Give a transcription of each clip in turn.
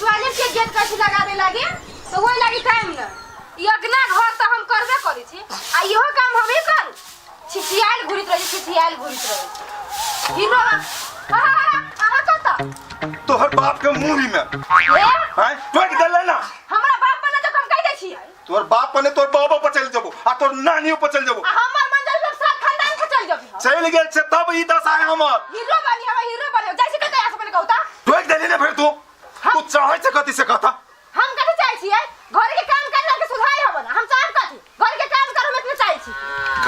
Toilet के gate कैसे लगा दे लागे तो वही लागी टाइम न। ई अगना घर तो हम करबे करै छी आ इहो काम हम ही करू। छिछियाल घुरित रहै छी, छिछियाल घुरित रहै छी। हीरो अहाँ अहाँ कतऽ? तोहर बाप के मुंह में ए हैं टोक देले ना। हमरा बाप बना तो हम कहि दै छियै। तोहर बाप बने तोहर बाबा पर चल जबो आ तोहर नानियो पर चल जबो। आ हमर मंजर सब सात खानदान के चल जबी। चल गेल छै तब ई दशा है हमर। हीरो बनी हम, हीरो बनी जाइ छी कतऽ से पहिले कहू त। टोक देली ने फिर तू तू चाहे छै कथी से कहता। हम कथी चाहै छियै? घर के काम कर के सुधाई हबो ना। हम चाहब कथी? घर के काम कर हम इतने चाहै छी।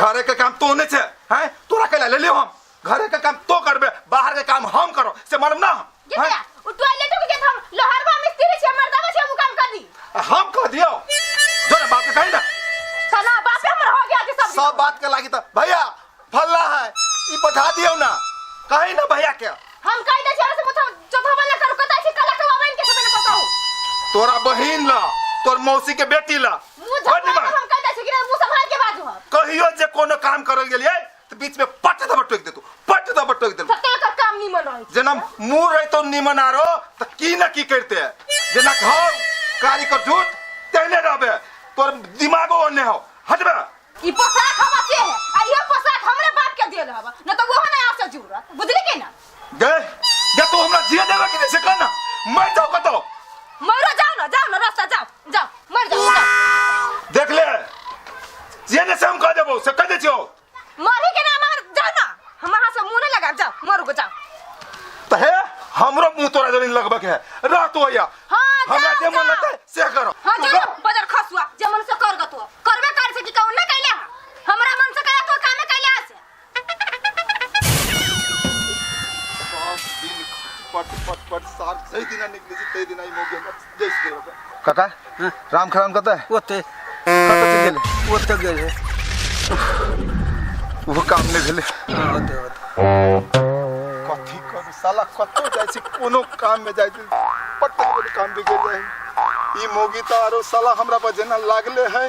घरे के काम तो नहीं छे हैं तोरा के ले लियो हम। घरे के काम तो करबे बाहर के काम हम करो से मालूम ना। ये क्या उ टॉयलेट के गेट हम लोहारवा मिस्त्री छी मर्दावा छी हम काम कर दी। हम कह दियो जो ना बाप के कही ना। साला बाप हमर हो गया कि सब सब बात के लागी त भैया फल्ला है ई पठा दियो ना कही ना भैया के। हम कह दे छी से मुथा चौथा वाला करू कता छी कला के बहन के सब पता हो। तोरा बहिन ला तोर मौसी के बेटी ला मुंह झपा हम कह दे छी कि मुंह संभाल के बाजू हम। कहियो जे कोनो काम करल गेलियै त बीच में पट दबा टोक देतू पट दबा टोक देतू। सत्य का काम निमन रहै जेना मुंह रहितो निमन आरो त की ना की करते जेना घर कारी कर झूठ तेने रहबे तोर दिमागो ओने हो हटबे। ई पोशाक हम से है आ इहो पोशाक हमरे बाप के देल हब न त ओहो ना आसे जुड़त बुझली के ना। गे गे तू हमरा जिए देबे कि नहीं से कह ना मर जाओ कतो। मरो जाओ ना, जाओ ना रास्ता जाओ जाओ मर जाओ जाओ। देख ले जिए ने से हम कह देबो से कह दे छियो। मरी के ना मर जाओ ना हम अहाँ से मुंह नहीं लगाब जाओ मरू को जाओ। त हे हमरो मुंह तोरा जमीन लगबे के है रह तू भैया। हां हमरा जे मन लगतै से करो। हां जाओ बजर खसुआ जे मन से कर गतो करबे कर से कि कौन ना कैले हमरा मन से कया तो कामे कैले से। सब दिन पट पट पट सार सही दिना निकले छी तै दिना ई मोगे जैस दे होगा। काका राम खराम कतऽ है? ओते। कतऽ चलि गेलै? ओते गेल है। ओहो काम नहि भेलै। हाँ, ओते ओते। कथी करू साला कतौ जाइ छी कोनो काम में जाइ छी पट पट काम बिगड़ जाइ है। ई मोगी तऽ आरो साला हमरा पर जेना लागले है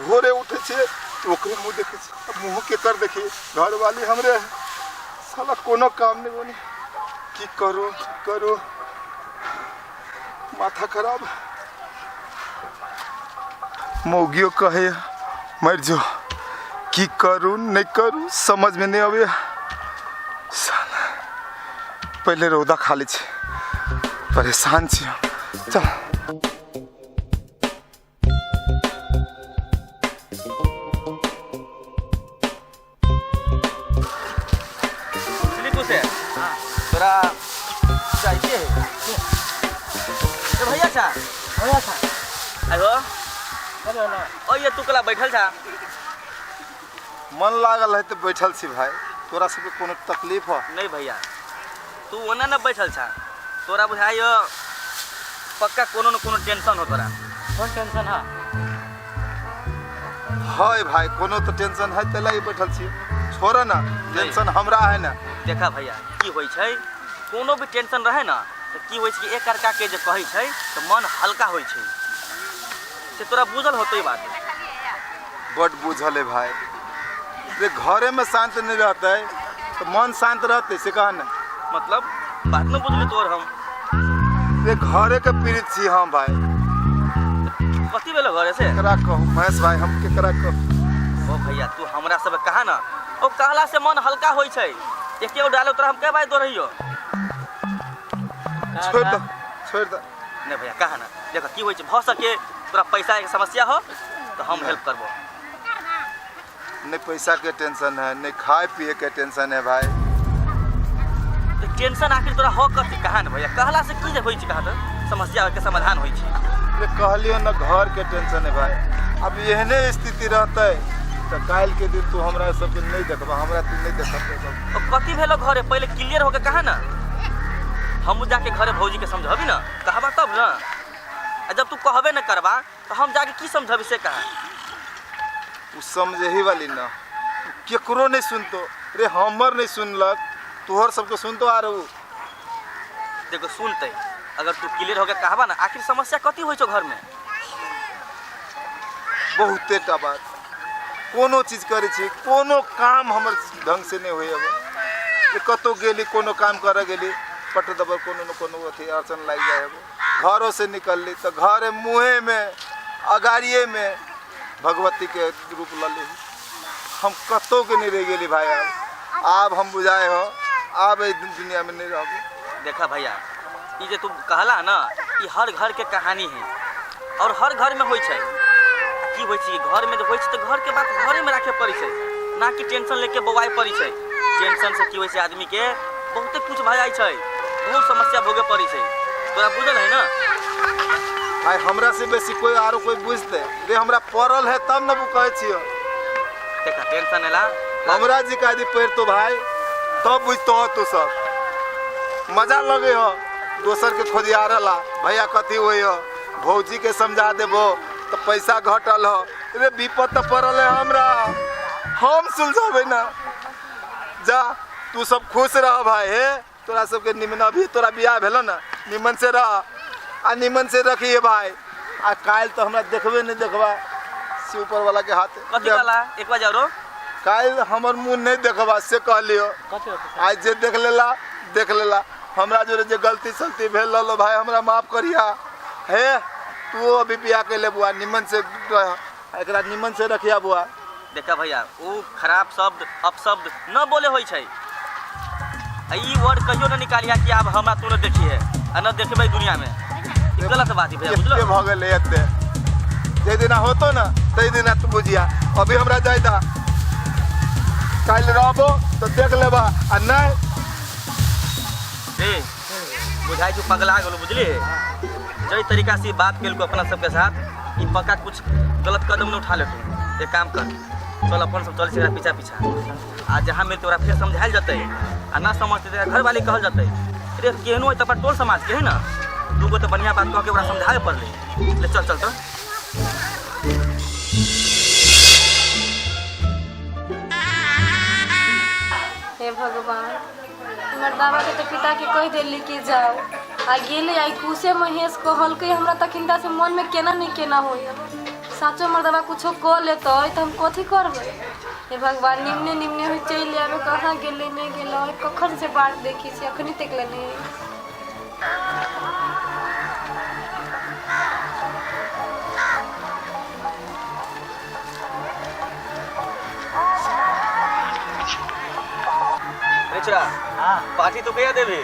भोरे उठै छियै ओकरे मुँह देखै छियै अब मुँह केकर देखिए घरवाली हमरे है साला कोनो काम नहीं बने की करू की करू माथा खराब। मौगियो कहे मर जो की करू नहीं करू समझ में नहीं आवे साला पहले रौदा खा ले छी परेशान छी हम। चल से तोरा चाहिए है ए भैया छा भैया छा आयो अरे ना ओ ये तू कला बैठल छा। मन लागल है तो बैठल छी भाई तोरा सबके कोनो तकलीफ हो? नहीं भैया तू ओना न बैठल छा तोरा बुझाइयो पक्का कोनो न कोनो टेंशन हो तोरा। कौन टेंशन है? है भाई कोनो तो टेंशन है तले ही बैठल छी छोड़ ना टेंशन हमरा है ना। देखा भैया की होई छै कोनो भी टेंशन रहे ना तो की होई छै कि एक अड़का के जे कहै छै तो मन हल्का होई छै से तोरा बुझल होतै बात। बड बुझल है भाई रे घरे में शांत नहीं रहते तो मन शांत रहते से कह ना। मतलब बात न बुझली तोर हम। रे घरे के पीड़ित छी हम भाई। कथी भेलो घरे से? केकरा कहू महेश भाई हम केकरा कहू? ओ भैया तू हमरा सब कहा ना ओ कहला से मन हल्का होई छै एके डालो तोरा हम के बात दोरहियो। छोड़ दे छोड़ दे। नहीं भैया कहा ना देखो की होई छै भ सके तोरा पैसा के समस्या हो तो हम हेल्प करबो। नहीं पैसा के टेंशन है नहीं खाए पिए के टेंशन है भाई। तो टेंशन आखिर तोरा हो कथी कहा ना भैया कहला से की जे होई छै कहा तो समस्या के समाधान होई छै। ले कहलियो ना घर के टेंशन है भाई अब एहने स्थिति रहते तो काल्हि के दिन तू हमरा सबके नहीं देखबा हमरा तू नहीं देखबा सब। ओ कथी भेलो घरे पहले क्लियर होके कहा ना हम जाके घरे भौजी के समझबी ना कहबा तब ना आ जब तू कहबे ना करबा तो हम जाके की समझबी से कहा। उ समझे ही वाली ना केकरो नहीं सुनतो रे हमर नहीं सुनलक तोहर सबके सुनतो आरो। देखो सुनते अगर तू क्लियर होके कहबा ना आखिर समस्या कथी होई छौ घर में? बहुते टा बात कोनो चीज करै छी कोनो काम हमर ढंग से नहीं होई अब जे कतौ गेली कोनो काम करे गेली पट दबर कोनो न कोनो अथी अड़चन लागि जाए अब। घरों से निकलली तो घरे मुँहे में अगाड़िए में भगवती के रूप लऽ ली। हम कतौ के नहीं रह गेली भाई। आब आब हम बुझाए हो आब एहि दुनिया में नहीं रहबो। देखा भैया, ई जे तू कहला ना, ई हर घर के कहानी है और हर घर में होइ छै। की होइ छै, घर में जे होइ छै तऽ घर के बात घरे में राखे पड़ै छै, ना कि टेंशन लेके बौआए पड़ै छै। टेंशन से की होइ छै, आदमी के बहुते कुछ भऽ जाइ छै, बहुत समस्या भोगे पड़ै छै। तोरा बुझल है ना भाई? हमरा से बेसी कोई आरो कोई बुझते रे? हमरा पड़ल है तब न कहै छियो। देखा, टेंशन एला हमरा जी का यदि पड़तो भाई तब बुझतो हो तू। सब मजा लगे हो दोसर के खोजियारला, भैया कथी होइ हो, भौजी के समझा देबो तो पैसा घटल हो। रे विपद तो पड़ल है हमरा, हम सुलझाबे ना। जा तू सब खुश रह भाई। हे तोरा सबके निमन, अभी तोरा बियाह भेलो ना, निमन से रह आ निमन से रखिए भाई। आ काल्हि तो हमरा देखबे नहीं देखबा, से ऊपर वाला के हाथ। कथी कहला एक बार आरो? काल्हि हमर मुँह नहीं देखबा से कहलियो। कथी होतै? आज जे देख लेला देख लेला। हमरा जोरे जे गलती सलती भेल रहलो भाई, हमरा माफ करिया। हे तू अभी बियाह के ले बुआ, निमन से रह, एकरा निमन से रखिया बुआ। देखा भैया, ऊ खराब शब्द अपशब्द न बोले होइ छै। आ ई वर्ड कहियो न निकालिया कि आब हमरा तू न देखी है आ न देखबै दुनिया में। ई गलत बात है भैया, एते बुझलो? भऽ गेलै एते। जे दिना होतो ना तै दिना तू बुझिया। अभी हमरा जाय दा, काल्हि रहबो तो देख लेबा आ नहीं। ए बुझाइ छौ पगला गेलो, बुझली? जै तरीका से ई बात केलको अपना सबके साथ, ई पक्का कुछ गलत कदम न उठा लेतो। एक काम कर, चल अपन सब चल एकरा पीछा पीछा, आ जहाँ मिलते ओकरा फेर समझायल जतै, आ ना समझते तऽ घर वाली कहल जतै। अरे केहनो है तऽ अपन टोल समाज के है ना, दूगो तऽ बढ़िया बात कह के ओकरा समझावे पड़लै। ले चल चल तऽ। हे भगवान, हमर बाबा के तो पिता के कह देली कि जाओ आ गेले। आई कुसे महेश कहलकै हमरा तखिनता से मन में केना नहीं केना होई। साचो मर्दबा कुछो कह लेतै तऽ हम कथी करबै? हे भगवान, निमने निमने होइ चलि आबे। कहाँ गेलै, नहि गेलै? कखन से बाट देखै छी, अखनी तक ले नहि। रे छोरा। हाँ। पार्टी तो कहिया देबी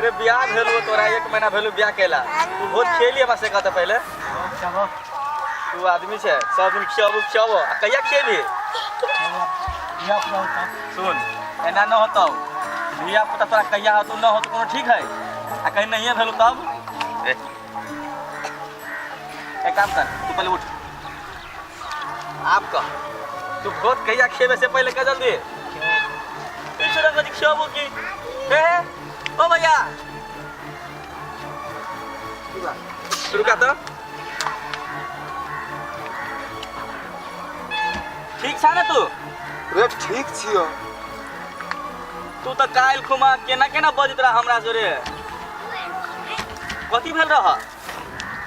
रे? बियाह भेलू तोरा एक महीना भेलू बियाह केला, तू बहुत खेली हमरा से कहता पहले। चलो। तू आदमी छै, सब दिन खियाबू खियाबो, आ कहिया खियेबी? धिया पुता होतौ। सुन, एना न होतौ। धिया पुता तोरा कहिया होतौ न होतौ कोनो ठीक है, आ कहीं नहिए भेलू तब? एक काम कर, तू पहले उठ। आप कह, तू बहुत कहिया खेबे से पहले कह जल्दी। ई छोरा कथी खियाबो की? हे ओ भैया, रुका तो। ठीक छा ना तू? रे ठीक छियो। तू तऽ काल्हि खुमा केना केना बजैत रह हमरा जोरे, कथी भेल रह?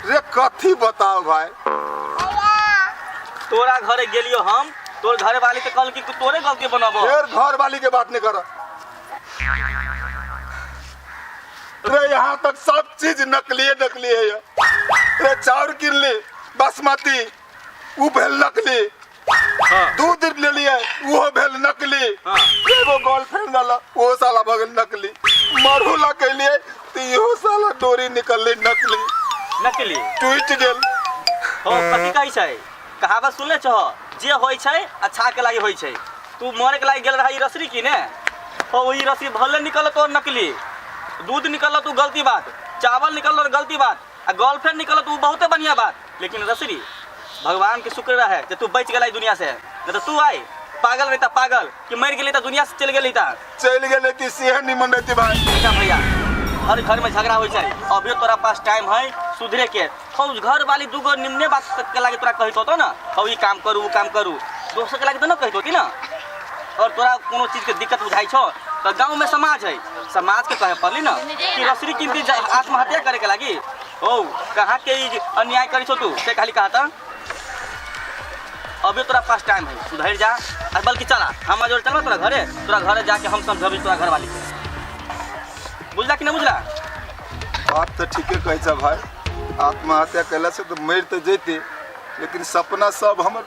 रे कथी बताओ भाई। तोरा घरे गेलियो हम, तोर घरे वाली तऽ कहल कि तोरे गलती बनबो। फिर घर वाली के बात नहीं कर रे। यहाँ तक सब चीज नकली नकली है ये। रे चाउर किन ली बासमती, उ भेल नकली। दूध ले लिए, वो भेल नकली। एगो गर्लफ्रेंड रहल, वो साला भऽ गेल नकली। मरहू ला कैलिए तो इहो साला डोरी निकलली नकली। नकली। टूटि गेल। हो, कथी कहै छै, कहावत सुनले छह, जे होइ छै अच्छा के लागि होइ छै। तू मरे के लागि गेल रहा ई रसरी की ने हो, ई रसरी भले निकल तो नकली, दूध निकल तू गलती बात, चावल निकल गलती बात, आ गर्लफ्रेंड निकल तू बहुते बढ़िया बात, लेकिन रसरी भगवान के शुक्र रहे जे तू बच गेला ई दुनिया से, नहीं तो तू आई पागल रहता, पागल कि मर गेली त दुनिया से चल गेली त। चलि गेलै ती सेहे निमन रहती भाई। देखा भैया, हर घर में झगड़ा होइ छै। अभियो तोरा पास टाइम है सुधरे के। हौ घर वाली दूगो निम्ने बात के लागे तोरा कहैत होतो ना, हौ ई काम करू ऊ काम करू, दोसर के लागे तऽ न कहैत होती ना। और तोरा कोनो चीज के दिक्कत बुझाइ छौ तऽ गाँव में समाज है, समाज के कहे पड़ली ना कि रसरी कीमती आत्महत्या करे के लागी हो, कहाँ के ई अन्याय करी छौ तू से खाली कहा। तऽ अभी तोरा पास टाइम है, सुधर जा। आ बल्कि चला हमरा जोर, चलबा तोरा घरे? तोरा घरे जाके हम समझबी तोरा घर वाली के। बुझला कि ना बुझला? बात तऽ ठीके कहै छ भाय, आत्महत्या कयलासँ तऽ मरि तऽ जैते, लेकिन सपना सब हमर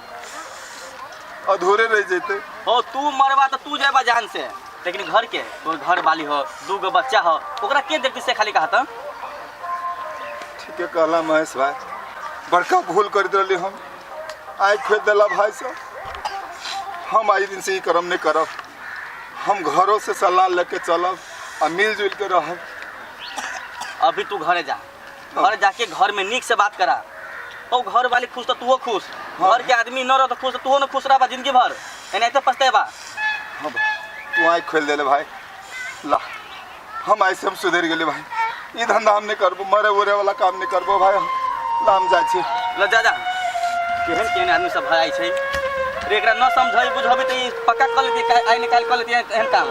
अधूरे रहि जैते। हो तू मरबा तऽ तू जेबा जान से, लेकिन घर के तोर घर वाली हो, दू गो बच्चा हो, ओकरा के देखती से खाली कहता। ठीके कहला महेश भाई, बड़का भूल कर दिली हम, आइ खोलि देला भाई सब। हम आइ दिन से ई करम नहीं करब, हम घरों से सलाह लेके चलब आ मिलजुल के रहब। अभी तू घरे जा, घर जाके घर में नीक से बात करा। ओ घर वाली खुश तो तूहो खुश, घर के आदमी न रह तो खुश तो तूहो न खुश रहबा जिंदगी भर, एनाहिते पछतेबा। हाँ भाई, तू आँखि खोलि देले भाई, ला हम ऐसे हम सुधरि गेली भाई, ई धंधा हम नहीं करबो, मरे उरे वाला काम नहीं करबो भाई, ला हम जाइ छी। ल जा जा। केहन केहन आदमी सब भराइ छै रे, एकरा न समझै बुझबै तऽ ई पक्का कऽ लेतै, आइ निकालि कऽ लेतै एहन काम,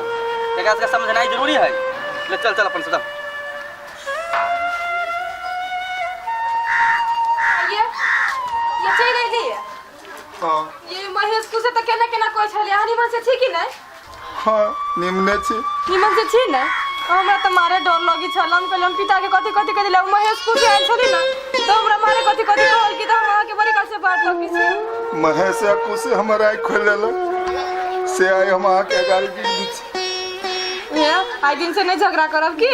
एकरा सबके समझनाइ जरूरी है। ले चल चल अपन सब। ये चलि अयली। हाँ। ये महेश कुसे तऽ केना केना कहै छलै, अहाँ निमन से छी कि नहि? हाँ निमने छी। निमन से छी ने? हमरा तऽ मारे डर लगी छल, हम कहलियै हम पिता के कथी कथी कह दिले। महेश कुसे आयल छली ने तऽ हमरा मारे कथी कथी कहल कि तऽ हम अहाँके बड़ी काल से बाट लगी छी। महेश आ कुसे हमर आँखि खोलि देलक, से आइ हम अहाँके अगाड़ी गिर दै छी। हे, आइ दिन से नहीं झगड़ा करब की?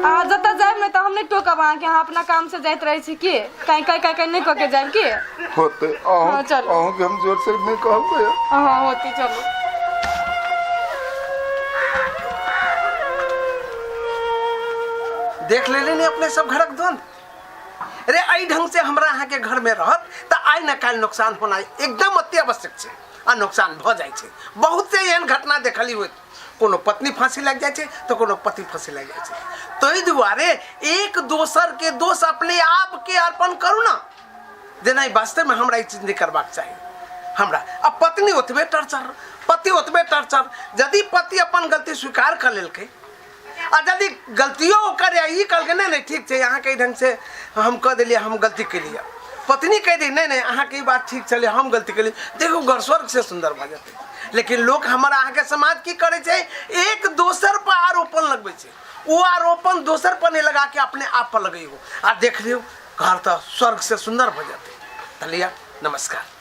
अहाँ जतऽ जायब ने तऽ हम नहीं टोकब अहाँके, अहाँ अपना काम से जाइत रहै छी की? काई काई काई काई नहीं कऽ के जायब की? होते अहूँ। हाँ, चलू। अहूँ के हम जोर से नहीं कहब कहियो। हाँ होती, चलू। देख लेले ने अपने सब घरक द्वंद रे, एहि ढंग से हमरा अहाँके घर में रहत तऽ आइ न काल्हि नुकसान होना एकदम अत्यावश्यक छै आ नुकसान भऽ जाइ छै। बहुत से एहन घटना देखली होत, कोनो पत्नी फांसी लागि जाइ छै तऽ कोनो पति फांसी लागि जाइ छै। ताहि दुआरे एक दोसर के दोष अपने आप के अर्पण करू ना, जे नहि वास्तवमे हमरा ई चीज नहि करबाक चाही हमरा। आ पत्नी ओतबे टर्चर, पति ओतबे टर्चर। यदि पति अपन गलती स्वीकार कर लेलकै आ यदि गलतियो ओकर या ई कहलकै नहि नहि ठीक छै अहाँके एहि ढङ्गसँ हम कऽ देलियै, हम गलती केलियै, पत्नी कहि दी नहि नहि अहाँके ई बात ठीक छलै हम गलती केलियै, देखू घर स्वर्ग से सुन्दर भऽ जेतै। लेकिन लोक हमर अहाँके समाज की करै छै, एक दोसर पर आरोपण लगबै छै, ओ आरोपण दोसर पर नहि लगा के अपने आप पर लगैयौ आ देख लियौ घर तऽ स्वर्ग से सुन्दर भऽ जेतै। तऽ लिअ नमस्कार।